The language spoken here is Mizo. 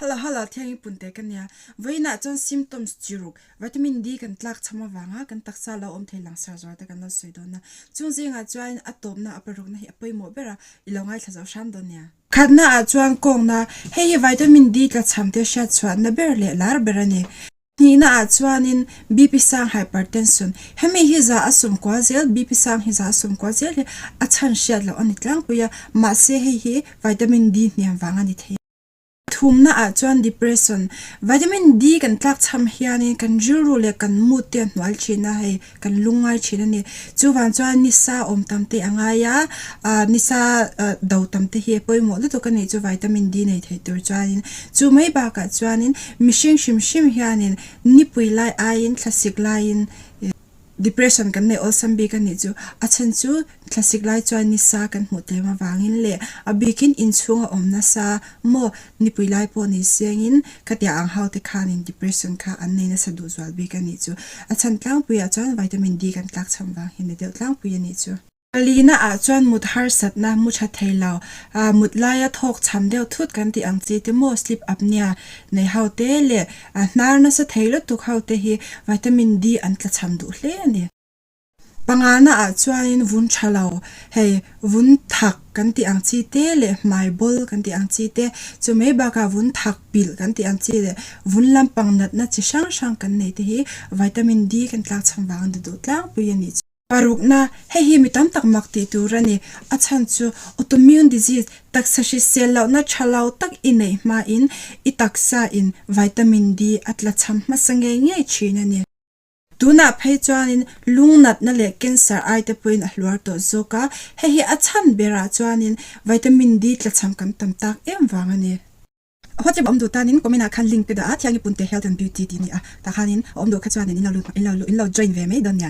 Hala hala thiangin punte ka nia. Vawiinah chuan symptoms chi ruk, vitamin D kan tlak cham avanga kan taksa lo awm thei langsar zual te kan lo sawi dawn a. Chung zingah chuan a tawpna a parukna hi a pawimawh ber a, i lo ngaithla zo hram dawn nia. Khatna ah chuan kawngna, hei hi vitamin D tla cham te hriat chhuahna ber leh lar ber a ni. Hnihna ah chuanin BP sang hypertension, hemi hi za a sawmkua zel, BP sang hi za a sawmkua zel hi a chhan hriat loh a ni tlangpui a, mahse hei hi vitamin D hniam vang a ni thei. Thumna ah chuan depression, vitamin D kan tlak cham hianin kan rilru leh kan mood te a hnual thin a, hei kan lungngai thin a ni. Chuvang chuan nisa awm tam te a ngai a, ah nisa do tam te hi a pawimawh lutuk a nih chu vitamin D nei thei tur chuanin. Chu mai bakah chuanin mihring hrim hrim hianin nipui lai aiin thlasik laiin depression kan neih awlsam bik a nih chu. A chhan chu thlasik lai chuan nisa kan hmuh tlem avangin leh a bikin inchhung a awm nasa maw nipui lai pawh ni siangin khatiang ang ho te khanin depression kha an nei nasa duh zual bik a nih chu. A chhan tlangpuiah chuan vitamin D kan tlak cham vang hi ni deuh tlangpui a nih chu. Palina ah chuan mut harsatna mu tha thei lo, ah mut laia thawk cham deuh thut kan tih ang chi te maw sleep apnea nei ho te leh hnar nasa thei lutuk ho te hi vitamin D an tla cham duh hle a ni. Pangana ah chuanin vun tha lo, hei vun thak kan tih ang chi te leh hmai bawl kan tih ang chi te, chu mai bakah vun thak pilh kan tih ang chi leh vun lampang natna chi hrang hrang kan nei te hi vitamin D kan tlak cham vang a ni duh tlangpui a nih chu. Parukna, hei hi mi tam tak mak tih tur a ni. A chhan chu autoimmune disease, taksa hrisel lohna tha lo tak i neih hmain i taksa in vitamin D a tla cham hmasa ngei ngei thin a ni. Tunah phei chuanin lung natna leh cancer ai te pawhin a hluar tawh zawk a, hei hi a chhan berah chuanin vitamin D tlachham kan tam tak em vang a ni. WhatsApp a awm duh tanin comment ah khan link te dah a, Thiangi Punte Health and Beauty tih a ni a, tah khanin a awm duh kha chuanin in lo lut in lo in lo join ve mai dawn nia.